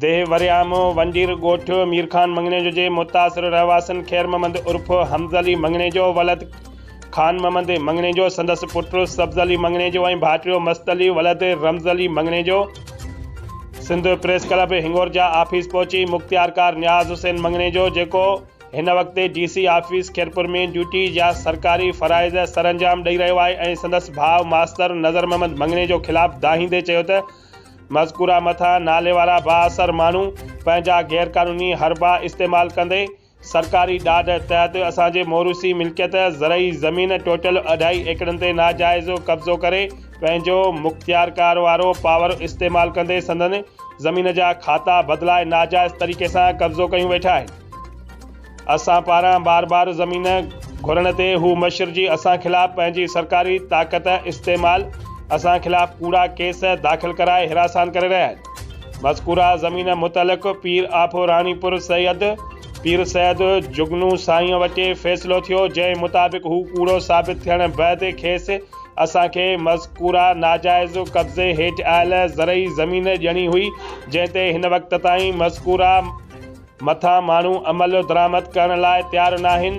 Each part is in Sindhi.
ديهه وريام ونڊير ڳوٺ مير خان مڱڻيجو جي متاثر رهواسين خير محمد عرف حمز علي مڱڻيجو ولد خان محمد مڱڻيجو، سندس پٽ سبز علي مڱڻيجو ۽ ڀائٽيو مست علي ولد Ramz Ali Manganhejo Sindh press club Hingorja office پهچي مختيارڪار نياز حسين مڱڻيجو جيڪو هن وقت D C office Khairpur ۾ duty جا سرڪاري فرائض سرانجام ڏئي رهيو آهي ۽ سندس ڀاء ماستر نظر محمد مڱڻيجو خلاف دانهيندي چيو ته مذڪوره مٿان ناليوارا بااثر ماڻهو پنهنجا غيرقانوني حربا استعمال ڪندي سرڪاري ڏاڍ تحت اسان جي موروثي ملڪيت زرعي زمين ٽوٽل اڍائي ايڪڙن تي ناجائز قبضو ڪري پنهنجو مختيارڪار وارو پاور استعمال ڪندي سندن زمين جا کاتا بدلائي ناجائز طريقي سان قبضو ڪيون ويٺا آهن. اسان پاران بار بار زمين گهرڻ تي هو مشرجي اسان خلاف پنهنجي سرڪاري طاقت استعمال اسان خلاف ڪوڙا ڪيس داخل ڪرائي هراسان ڪري رهيا آهن. مذڪوره زمين متعلق پير آف راڻيپور سيد پير سيد جگنو سائين وٽ فيصلو ٿيو جنهن مطابق هو ڪوڙو ثابت ٿيڻ بعد کيس اسان کي مذڪوره ناجائز قبضي هيٺ آيل زرعي زمين ڏيڻي هئي جنهن تي هن وقت تائين مذڪوره مٿان ماڻهو عمل درآمد ڪرڻ لاء تيار ناهن،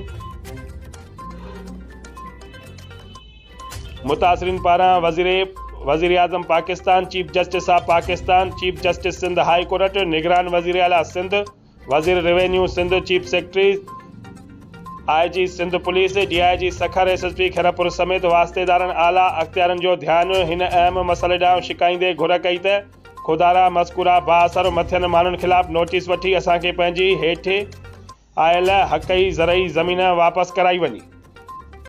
متاثرين پاران وزير وزيراعظم Pakistan, chief justice of Pakistan, chief justice Sindh high court, نگران وزيراعليٰ سنڌ، وزير revenue Sindh, chief secretary, I G Sindh police, D I G Sukkur, S S P Khairpur سميت واسطيدارن اعليٰ اختيارين جو ڌيان هن اهم مسئلي ڏانهن ڇڪائيندي گهر ڪئي ته خدارا مذڪوره بااثر مٿين ماڻهن خلاف نوٽيس وٺي اسان کي پنهنجي هيٺ آيل حقئي زرعي زمين واپس ڪرائي وڃي.